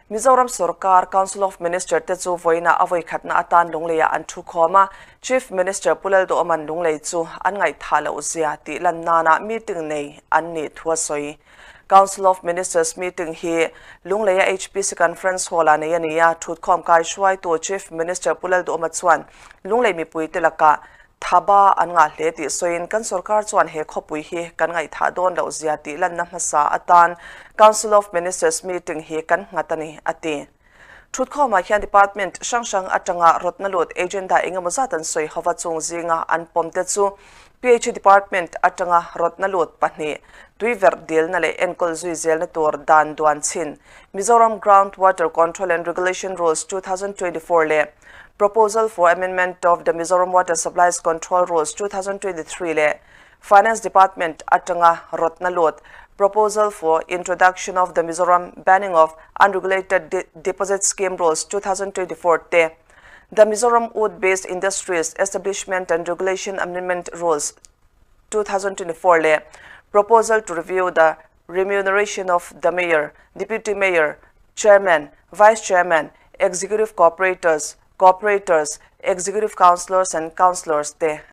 Mizoram Sorkar Council of Minister te chu vawiinah a vawikhatna atan Lungleiah an thu khawm a, Chief Minister Pu Lalduhawma'n Lunglei chu an ngaihthah loh zia tih lan nana meeting nei an nih thu a sawi. Council of Ministers meeting hi Lungleia HPC Conference Hall-ah nei a ni a, thutkhawm kai hruaitu Chief Minister Pu Lalduhawma chuan Lunglei mipuite lakah Thaba an ngah hle tih sawiin kan sorkar chuan he khawpui hi kan ngaihthah dawn loh zia tih lanna hmasa atan Council of Ministers meeting hi kan nghat a ni, a ti. Thutkhawmah hian department hrang hrang atanga rawtna lut agenda engemaw zat an sawi hova chung zinga an pawm te chu PHE department atanga rawtna lut pahnih, tuiverh dilna leh enkawl zui zelna tur dan duan chhin, Mizoram Ground Water Control and Regulation Rules 2024 leh Proposal for Amendment of the Mizoram Water Supplies Control Rules 2023 leh Finance Department atanga rawtna lut Proposal for Introduction of the Mizoram Banning of Unregulated Deposit Scheme Rules 2024 te, The Mizoram Wood Based Industries Establishment and Regulation Amendment Rules 2024 leh Proposal to Review the Remuneration of the Mayor, Deputy Mayor, Chairman, Vice Chairman, Executive Cooperators, Cooperators, Executive Councillors and Councillors te